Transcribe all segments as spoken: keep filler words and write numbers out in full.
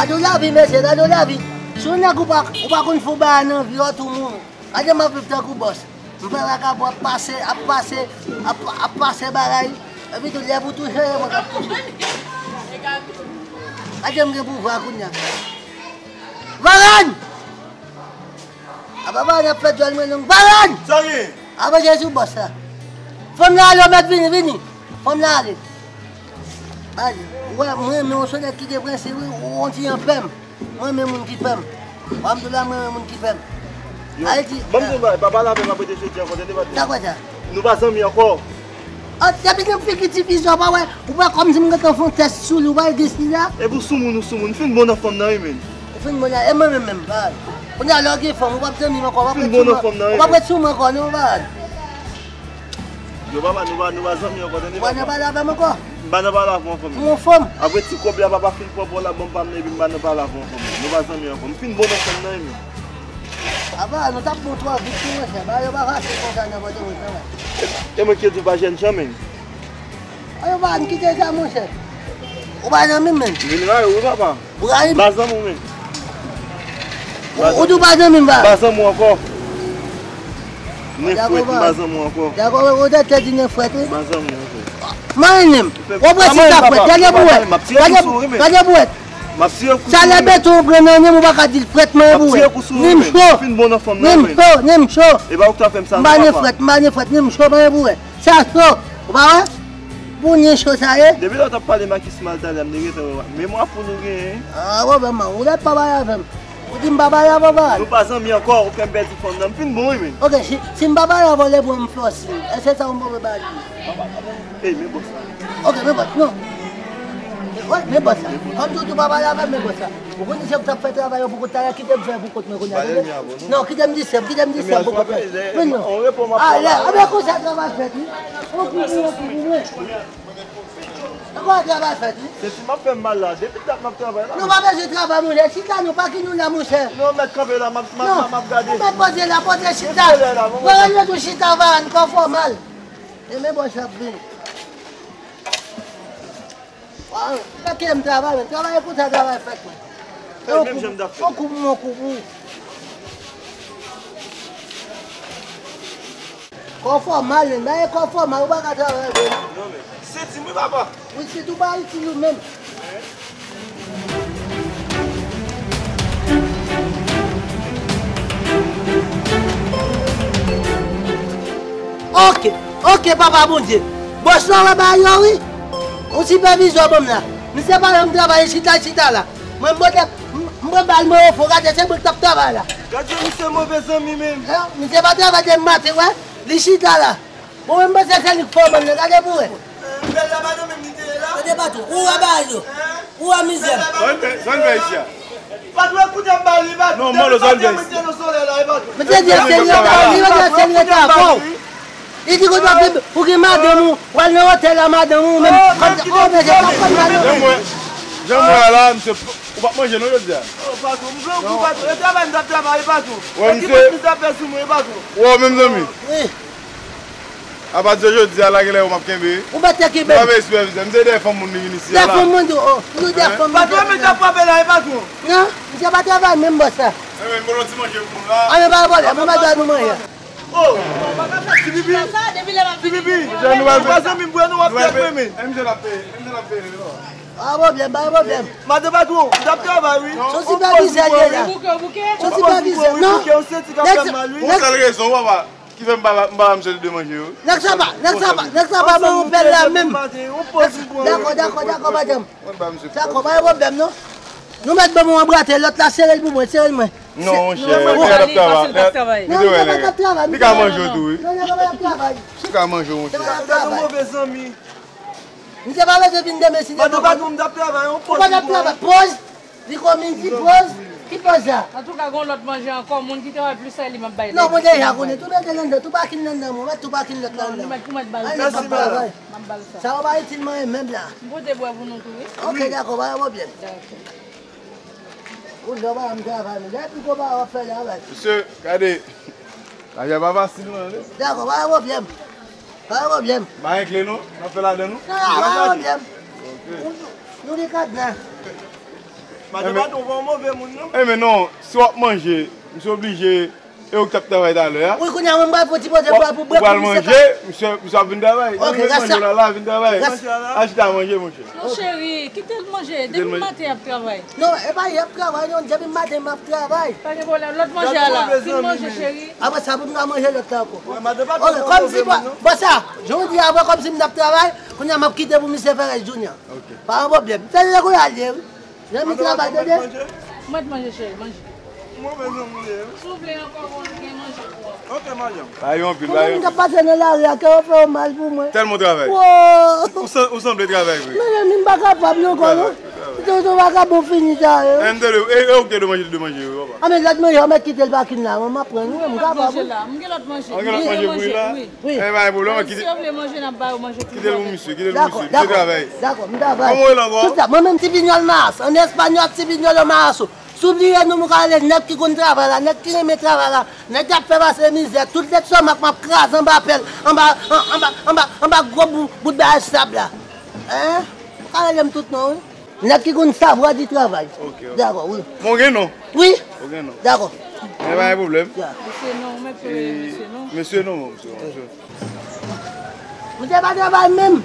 Gade w lavi, mesye, gade w lavi. Si w nèg ou pa, ou pa konn fè w bagay nan vi w, tou moun. Gade m ap viv tankou bòs. M fè vakabon ap pase, ap pase, ap, ap pase bagay. Epi tou lè pou touche, e mwen k ap touche. Gade m gen pouvwa kounye a. Varenn! Apa Varenn ap fè djòl mwen long. Varenn! Sa gen? Apa Jezi bòs la. Fanm nan ale, w mèt vini, vini. Fanm nan ale. Al, ou wè, mwen renmen yon solèt ki gen prensip, wi, ou on ti an pè m. Mwen renmen moun ki pè m. Ou wè m di w la, mwen renmen moun ki pè m. Yo, a di, ban m di w yon bagay, pa pale avè m apre de jodi ankò, tande, patnè. Sa kwè sa? Nou pa zanmi ankò. Ah, depi nan figi ti fi sa, ou pa wè, ou pa kòmsi m gentan fè yon tès sou li, ou pa wè gen sida? Epi w soumoun, ou soumoun. M fin bon nan fanm nan, wi, men. Ou fin bon nan, e mwen menm menm, pa. Kounye a, lè w gen fanm, ou p ap zanmi m ankò, w p ap ret sou mwen, ou p ap ret sou mwen ankò, non, pa. Yo, papa, nou pa, nou pa zanmi ankò, tande, papa. Ou pa nan pale avè m ankò? M pa nan pale avè w ankò, men. Ou an fòm? Apre ti kòb la, papa fin pran pou w la, ban m pa m nan, epi m pa nan pale avè w ankò, men. Nou pa zanmi ankò. M fin bon nan fanm nan, men. Apa, nou t ap bon twò vit tou, monchè. Bagay yo pa fasil konsa nan Pòtoprens, non, men. E, e mwen ki di w pa jèn jan, men. Ayo, pa, m kite sa, monchè. Ou pa zanmi m, men. Vin rayi w, wi, papa. Ou rayi m? M pa zanmi w, men. Ou, ou di w pa zanmi m, pa? M pa zanmi w ankò. Nen frèt, m pa zanmi w ankò. Dakò, ou te, te di nen frèt, wi. M pa zanmi w ankò. Manyen nen m. Ou pran si sa frèt. Gade bouwèt. Gade, gade bouwèt. M ap tire kou sou ou. Chalè beton ou pran nan nen m, ou pa ka di l frèt, manyen bouwèt. M ap tire kou sou ou, men. Nen m cho. Ou fin bon nan fanm nan, men. Nen m cho, nen m cho. E pa ou k ta fè m sa, non, papa. M pa nen frèt, m pa nen frèt, nen m cho, manyen bouwèt. Sa cho. Ou pa wè? Bon, nen cho sa ye. Depi lè w t ap pale Makis mal talè a, m te gentan wè. Memwa poul ou genyen. Ah, pwoblèm an. Ou lè pa pale avè m. Ou di m pa pale avè w, pa. Nou pa zanmi ankò, ou fè m pèdi fanm nan. M fin bon, wi, men. Ok, si, si m pa pale avè w, lè pou m fè w siy. Èske sa ou move ba li? Ey, men bòs la. Ok, men bòs, non. Wè, men bòs la. Kòm tou, tou pa pale avè m, men bòs la. Ou konnen se ou k t ap fè travay yo pou kont talè, kite m fè pou kont mwen kounye a, tande? Non, kite m distrè, kite m distrè pou kont mwen. Men non. Ah, lè, a, men konsa travay fèt, wi. On kou pou, on kou pou mwen. Ankò travay fèt, wi. Se ti m ap fè m mal la. Depi dat m ap travay la. Nou pa bezwen travay, monchè. Chita nou, pa ki nou la, monchè. Non, mèt kanpe la, m ap, m ap, m ap gade. Ou mèt poze la, poze chita. Mwen poze la, mwen poze. Mwen renmen tou chita, va, n kò fò mal. E men bòs ap vini. Waw, fè ke m travay, men. Travay konsa, travay fèt, men. Fè menm jan m t ap fè. On kou pou mwen, on kou pou ou. Kò fò mal, men. Ba e kò fò mal, ou pa ka travay vre, non. Non, men. Senti m, wi, papa. Wi, senti w pa itil ou menm. Ok, ok, papa Bondye. Bòs la wè bagay yo, wi. Yon sipèvizè ban m la. Misye pa janm travay, chita, chita la. Mwen, m pote, m, m pran bal mwen ofo, gade, se mwen k t ap travay la. Gade misye move zanmi menm. Misye pa travay depi maten, wè. Li chita la. Bon, mwen, m panse se li k fòman nan, gade pou wè. Bèl la pa nan menm li te ye la. Gade patwon, ou wè bagay yo. Ou wè mizè. Sa w vin fè, sa w vin fè isi a? Patwon, koute m ba li, patwon. Non, mwen, sa w vin fè isi. Mwen te di se li yo ba li, yo di se li yo ta fò. Li di konsa pou gen madanm ou, w al nan otèl la madanm ou menm. Kòm se, oh, men se pa kòm madanm. Jan mwen, jan mwen a la, misye, ou p ap manje non jodi a. Oh, patwon, m vle w gou, patwon. E travay m t ap travay, patwon. Wè, e ki misye, bout misye ap fè sou mwen, patwon. Wè, menm zanmi. Wi. Apati de jodi a la, genlè yo m ap kenbe. Ou mèt te kenbe m. M pa vle sipèvizè. M se dèyè fanm moun li vin isi a la. Dèyè fanm moun tou, oh. Nou dèyè fanm moun. Patwon, men t ap frape la, e patwon. Non, misye pa travay menm bòs la. Enben, m ba nou ti manje pou nou la. Ah, men pa gen pwoblèm, mwen mèt ba nou manje. Oh, ti pipi. Ti pipi. Jan nou al fè. Pa zanmi m, bwè nou ap fè menm. E misye l ap peye, e misye l ap peye, non. Pa gen pwoblèm, pa gen pwoblèm. Madan patwon, m t ap travay, wi. Se yon sipèvizè li ye la. Bouke, bouke. Se yon sipèvizè, non. Bouke, yon senti k ap fè m mal, wi. Pou yon sèl rezon, papa. Ki fè m pa, m pa ba misye de manje yo. Nèg sa pa, nèg sa pa, nèg sa pa ban yon pèl la menm. Dakò, dakò, dakò, madanm. Mwen ba misye. Dakò, pa gen pwoblèm non. Nou mèt ban mwen yon brate, lòt la sere l pou mwen, sere l mwen. Non, monchè, nèg la t ap travay. Non, nèg la t ap travay. Li ka manje w tou, wi. Non, nèg la t ap travay. Li ka manje w, monchè. Nèg la t ap travay. Misye pa bezwen vin demen si demen. Madan patwon, m t ap travay, yon pòz. Ou pa t ap travay, pòz. Li konn midi, pòz. Ki pòz sa? Antouka, gen yon lòt manje ankò, moun ki te wè plis sa, li m ap bay. Non, mwen deja konnen. Tou mete l anndan, tou pakin l anndan, mwen mèt tou pakin lòt la anndan. Ou mèt, ou mèt ba l. Mèsi, madan. M ap ba l sa. Sa yo pa itil mwen menm la. M pote bwè pou nou tou, wi. Ok, dakò, pa gen pwoblèm. Dakò. Ou lè w pa janm travay, men. Gade piko pa w ap fè la, wè. Mesye, gade. Lajan pa fasil, non, tande. Dakò, pa gen pwoblèm. Pa gen pwoblèm. Pa gen kle, non? N ap fè ladan, non? Non, pa gen pwoblèm. Ok. Nou, nou gen kadna. Madan Patwon pa yon move moun, non. Enben non, si w ap manje, misye oblije, e ou ki t ap travay talè a. Wi, kounye a, mwen, m pral fè yon ti poze pou, pou, pou, pou misye manje, misye, misye ap vin travay. Ok, rès la, la, vin travay. Al chita manje, monchè. Non, cheri, kite l manje. Depi maten, y ap travay. Non, e pa y ap travay, non, depi maten, m ap travay. Pa gen pwoblèm, lòt manje a la. Fin manje, cheri. Apre sa, pou m ka manje lòt la ankò. Ok, kòmsi, bò sa, jan w di a, kòmsi m t ap travay, kounye a, m ap kite pou misye fè rès jounen an. Pa gen pwoblèm. Se lè kounye a l ye, wi. Jan mi travay, tande. Mwen t manje, cheri, manje. Mwen bezwen manje. Si w vle ankò, bon, gen manje pou ou. Ok, madanm. Pa gen anpil, pa gen anpil. Mwen menm k ap pase nan lari a, kè yo fè yo mal pou mwen. Tèlman w travay. Wo! Ou san-, ou sanble travay vre. Men, men, m pa kapab non, kò, non. Travay, travay. Ou te, ou te vagabon fini sa, yo. E, m te dwe, e, e ou ki te dwe manje, te dwe manje, yo, papa. A, men lòt manje, yo mèt kite l pa kin la, mwen, m ap pran, mwen, m kapab. Lòt manje la, m gen lòt manje. An gen lòt manje pou li la? Wi. Wi. E, pa gen pwoblèm, kite. Si yo vle manje, n ap ba yo manje tou. Kite l pou misye, kite l pou misye. Dakò, dakò. Misye travay. Dakò, m travay. Kòman w rele ankò? Tout sa, mwen menm ti pinyòl mas, an espanyòl, ti pinyòl mas. Si w bliye non m, ou ka rele nèg ki konn travay la, nèg ki renmen travay la, nèg k ap fè pase mizè, tout lèt sòmak m ap kraze anba pèl, anba, an-, anba, anba, anba gwo bout, bout bagay sab la. Hein? Ou ka rele m tout non, wi. Nèg ki konn savwa di travay. Ok, ok. Dakò, wi. Bon, gen non? Wi. Ou gen non? Dakò. Men pa gen pwoblèm. Ya. Mesye non, ou mèt rele mesye non. Mesye non, mesye non. Mesye. Misye pa travay menm.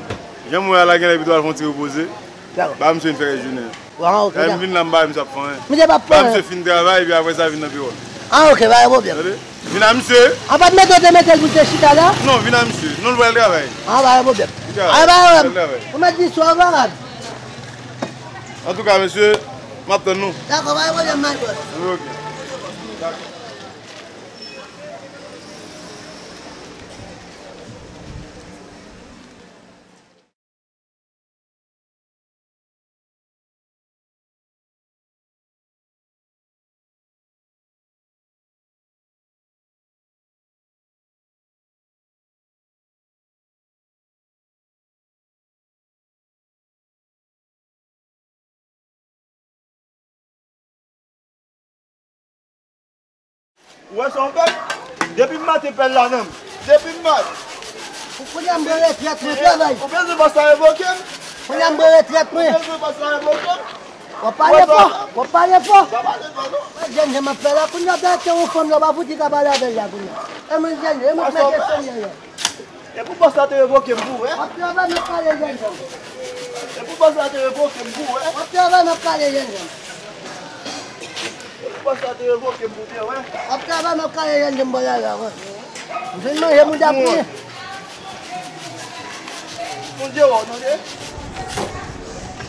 Jan m wè a la, genlè pito al fè yon ti repoze. Dakò. Ba misye vin fè rès jounen an. Ah, ok, lè m vin la, m ba misye ap fè anyen. Misye p ap fè anyen. Ba misye fin travay, epi apre sa, vin nan biwo. Ah, ok, pa gen pwoblèm. Tande? Vin a misye. An pa t mete w te mete l pou te chita la? Non, vin a misye. Non, l pral travay. Ah, pa gen pwòblèm. Li travay. Ah, pa gen pwòblèm. Li travay. Ou mèt di sou a, kamarad. Antouka, mesye, m ap tann nou. Dakò, pa gen pwòblèm, my boss. Ok. Dakò. Ou wè sa w fè? Depi m mate pèl la nan m. Depi m mate. Kounye a m pran retrèt mwen travay. Ou bezwen bòs la revoke m? Kounye a m pran retrèt mwen. Ou bezwen bòs la revoke m? W ap pale fò, w ap pale fò. Pa pale fò non. Jèn jan m ap fè la, kounye a w te yon fanm la, w pa fouti ka pale avè l la kounye a. E mwen jèn, e mwen k mete sènyè yo. E pou bòs la te revoke m pou wè. W ap travay, m ap pale jèn jan. E pou bòs la te revoke m pou wè. W ap travay, m ap pale jèn jan. E pou bòs la te revoke m pou byen wè. W ap travay, m ap pale jèn jan, m bò la la wè. M fin manje mouda pou li. Bondye wè w tande.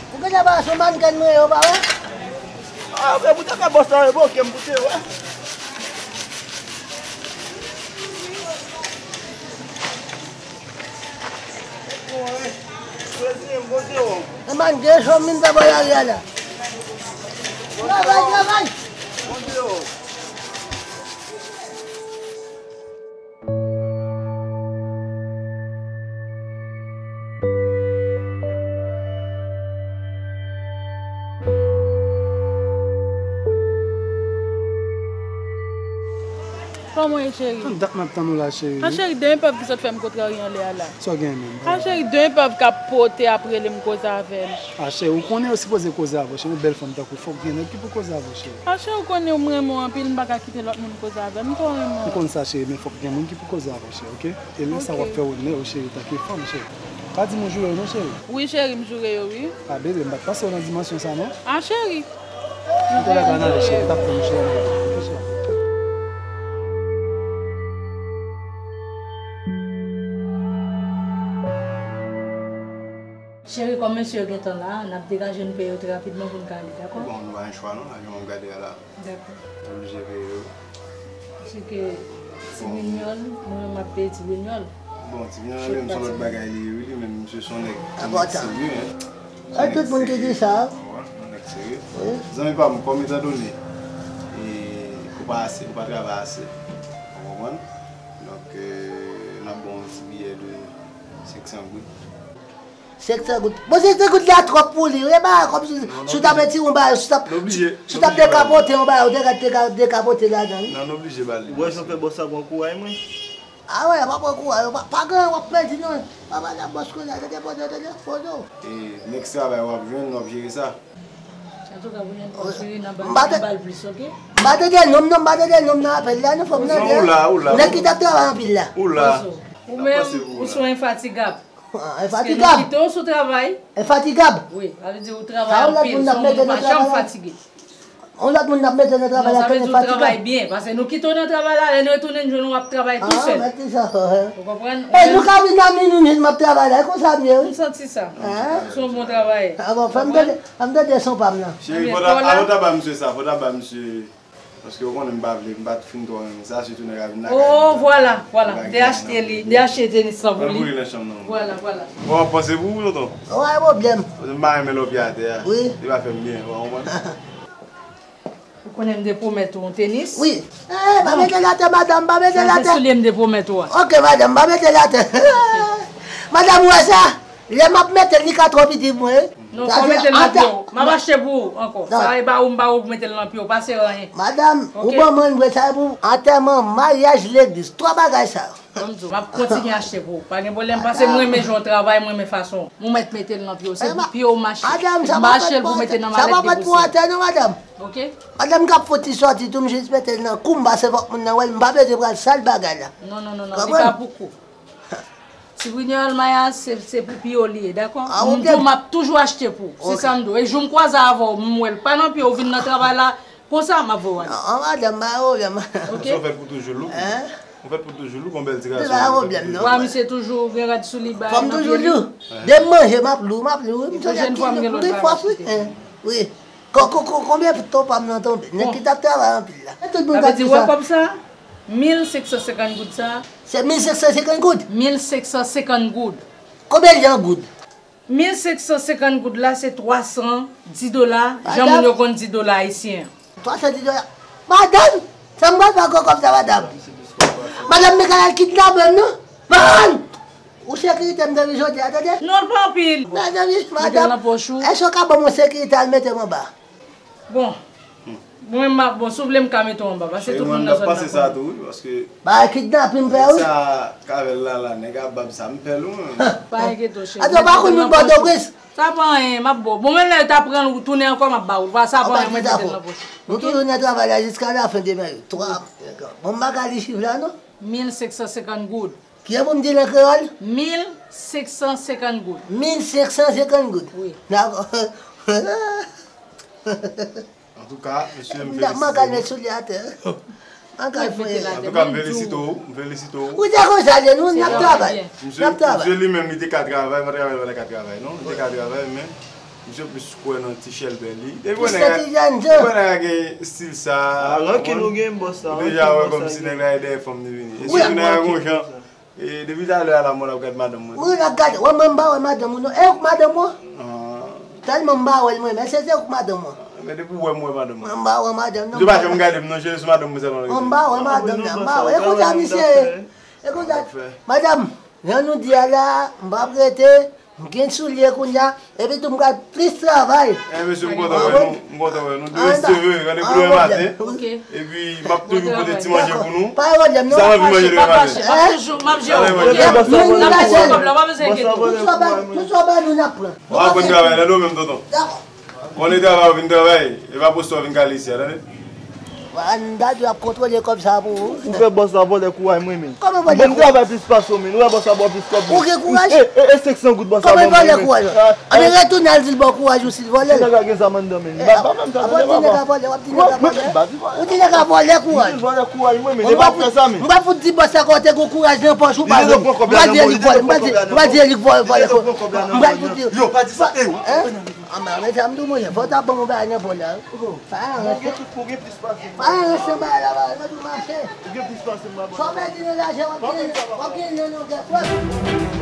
Ou gentan pa sou mannkèn mwen yo, pa wè? Ah, men pou te ka bòs la revoke m pou te wè. Eman, gen chòm vin fè bò lari a la. Travay, travay! Kòman w ye, cheri? Tann dat m ap tann ou la, cheri. A, cheri, de enpav ki sot fè m kontrarye anlè a la. Sa w gen menm? A, cheri, de enpav k ap pote ap rele m koze avè l. A, cheri, ou konnen yo sipoze koze avè w, cheri, yon bèl fanm tankou w, fòk gen nèg ki pou koze avè w, cheri. A, cheri, ou konnen m renmen w anpil, m pa ka kite lòt moun koze avè m, m twò renmen w. M konn sa, cheri, men fòk gen moun ki pou koze avè w, cheri, oke? E lè sa w ap fè onè yo, cheri, tanke fanm, cheri. Pa di m ou joure yo non, cheri. Wi, cheri, m joure yo, wi. A, bebe, m pa t panse w nan dimansyon sa, non. A, cheri. M te la ka nan ale, cheri, m t ap tann ou, cheri. Oke, cheri. Cheri, kòm mesye yo gentan la, n ap degaje n peye yo trè rapidman pou n ka ale, dakò? Bon, nou pa gen chwa non, ajan w ap gade a la. Dakò. Nou oblije peye yo. Paske ti binyòl, mwen menm m ap peye ti binyòl. Bon, ti binyòl la menm se yon lòt bagay li ye, wi, li menm, misye se yon nèg, yon nèg serye, en. Tout moun ki di sa. Wi, yon nèg serye. Zanmi pa m, kòm etandone, e, ou pa ase, ou pa travay ase. Ou konprann? Donk, e, n ap ba w yon ti biyè de senk san goud. Senk san goud. Bon, senk san goud la twòp pou li. E ba, kòm si, si w t ap retire yon bagay, si w t ap, si w t ap dekapote yon bagay, ou te ka, te ka dekapote ladan, wi. Non, n oblije ba l li. Ou wè jan fè bòs la pran kouraj mwen? A wè, pa pran kouraj, pa, pa gen, w ap pèdi non. Pa pale ak bòs kounye a, tande, poze, tande, poze w. E, next travay w ap jwenn, w ap jere sa. Antouka, pou Yann konstwi, n ap ba l plis, oke? M pa tande non m nan, m pa tande non m nan apèl la, non, fò m tande. Non, ou la, ou la. Nèg ki t ap travay anpil la. Ou la. Ou menm, ou se yon enfatigab. Paske nou kite w sou travay. Enfatigab? Wi, sa vle di ou travay anpil, se yon moun pa janm fatige. Yon lòt moun n ap mete nan travay la, sa vle di ou travay byen, paske nou kite w nan travay la, lè n retounen, n jwenn ou ap travay tousèl. Ou konprann? E nou ka vin nan minwi, m ap travay la, e konsa m ye, wi. M santi sa. Ou se yon bon travayè. A bon, fè m tande, fè m tande son pa m nan. Cheri, fò ta, fò ta ba misye sa, fò ta ba misye. Paske ou konnen m pa vle, m pa t fin twò renmen sa, sitou nèg a vin lakay mwen. Oh, vwala, vwala. M te achte li, m te achte tenis lan pou li. Mwen boule nan chanm nan. Vwala, vwala. Bon, w ap panse pou ou, tonton? Ou pa gen pwoblèm. Paske m pa renmen lè w pye atè a. Wi. Li pa fè m byen, ou konprann? Ou konnen m te pwomèt ou yon tenis? Wi. Eh, pa mete l atè, madanm, pa mete l atè. Sa se soulye m te pwomèt ou a. Ok, madanm, pa mete l atè. Madanm, ou wè sa? Lè m ap mete l, li ka twò piti pou mwen, wi. Non, fò w mete l nan pye w. M ap achte pou ou ankò. Sa e ba ou, m ba ou pou mete l nan pye w, pa se anyen. Madanm, ou ban mwen vre, sa e pou antèman, maryaj, legliz, twa bagay sa yo. Ban m di w, m ap kontinye achte pou ou. Pa gen pwoblèm, paske m renmen jan w travay, m renmen fason w. Ou mèt mete l nan pye w, se pou pye w mache. Madanm, sa pa fèt pou atè, sa pa fèt pou atè non, madanm. Ok? Madanm k ap fouti sòti tou, m jis mete l nan kou m, paske fòk moun nan wè l, m pa bezwen pral sal bagay la. Non, non, non, non, li pa pou kou. Ti Brinyòl, maya, se, se pou pye w li ye, dakò? M di w, m ap toujou achte pou ou. Se sa m di w. E jou m kwaze avè w, m wè l pa nan pye w, vin nan travay la, konsa, m ap voye w ale. An, madanm, pa gen pwoblèm. Ok? Sa w fèt pou toujou, Lou. Hein? Ou fèt pou toujou, Lou, gon bèl ti gason. Pa gen pwoblèm, non. Wa, misye toujou gen rad sou li, bay nan pye li. Fò m toujou lou. Depi m manje, m ap lou, m ap lou, wi. M toujou ap gen fòs, wi. Hein, wi. Ko-, ko-, ko-, konbyen tan pa m nan tonbe? Nèg ki t ap travay anpil la. E tout moun ka di sa. Sa vle di, wè kòb sa? Mil senk san senkant goud sa. Se mil senk san senkant goud? Mil senk san senkant goud. Konbyen l ye an goud? Mil senk san senkant goud la, se twa san dis dola, jan moun yo konn di dola ayisyen an. Twa san dis dola. Madanm, sa m pral fè ak kòb sa, madanm? Madanm, men ka al kidnape m, non? Madanm! Ou sekirite m depi jodi a, tande? Non, l pa anpil. Mezanmi, madanm, èske w ka ban m yon sekirite al mete m anba? Bon. Mwen, m ap, bon, si w vle, m ka mete w anba, paske tout moun nan zòn nan konnen. Ba kidnapin m fè, wi. Sa, k avè l la, la, nèg a bab sa, m fè l, wi. Pa enkyete w, cheri. Atò, pa konn moun Pòtoprens. Sa pa anyen, m ap ba w. Bon, menm lè yo ta pran l, ou tounen ankò, m ap ba w. Sa pa anyen, mwen mete l nan pòch ou. Nou toujou nan travay la jiska lafen demen. Twa, bon, m pa ka li chif la, non. Mil senk san senkant goud. Kijan pou m di l an kreyòl? Mil senk san senkant goud. Mil senk san senkant goud. Wi. Dakò. Antouka, mesye, m felisite nou. M ka met soulye atè. M ka foye. Antouka, m felisite w, m felisite w. Ou te konsa, nou, n ap travay. N ap travay. Misye, misye li menm, li te ka travay, pa travay, pa ka travay, non. Li te ka travay, men misye plis kwè nan ti chèlbè li. Depi wè nèg a, depi wè nèg a gen estil sa, rankin ou gen, bòs la, ou deja wè kòmsi nèg la e dèyè fanm li vini. E sitou nèg a gon jan. E depi talè a la, mwen ap gad madanm mwen. Mwen ap gade, wè mwen m pa wè madanm ou non. E ou k madanm mwen? Tèlman m pa wè l mwen, men se, se ou k madanm mwen. Men depi w wè m wè madanm mwen. Mwen m pa wè madanm non. Misye pa janm gade m non, cheri, se madanm mwen sèlman l rete. Mwen m pa wè madanm nan, m pa wè. E konsa misye ye. E konsa, madanm, jan nou di a la, m p ap rete. M gen soulye kounye a, epi tou m pral plis travay. Eh, mesye, m kontan wè nou, m kontan wè nou. Demen se vre, randevou demen maten. Epi, m ap toujou pote ti manje pou nou. Pa gen pwoblèm, non. Sa w anvi manje demen maten? M ap toujou, m ap jere w. N ap jere w, kòb la, pa bezwen enkyete w. Tout sa w ba nou, n ap pran. W ap pran travay la, non, menm tonton. Dakò. Konnen travay ou vin travay, e pa poste w vin kale isi a, tande? Wa, m ta dwe ap kontwole kòb sa pou ou. Ou fè bòs la vòlè kouraj mwen, men. Kòman vòlè kouraj? Bon, m travay plis pase w, men. Ou wè bòs la ba w plis kòb, men. Ou gen kouraj? E, e, e senk san goud bòs la ban mwen, men. Kòman vòlè kouraj? Anben retounen al di l ba w kouraj ou si l vòlè. Nèg la gen zam anndan, men. Wi, m pa menm tande, papa. Ou di nèg a vòlè, w ap di nèg a vòlè. Ou di nèg a vòlè kouraj. M vòlè kouraj mwen, men. M pa fout di bòs la kote gon kouraj nan pòch ou pa menm. M pa di li k vòlè, m pa di, m pa di li k vòlè, vòlè. M pa di. Yo, pa di sa. Anben, men sa m di w, monchè, fò w ta ban m yon bagay nan vòlè a. Pa ranse. Pa ranse bagay la, bagay la tou mache. Ou gen plis pase m, baba. Sa w pèdi nan lajan, w ap gen, w ap gen nan longè, frè m.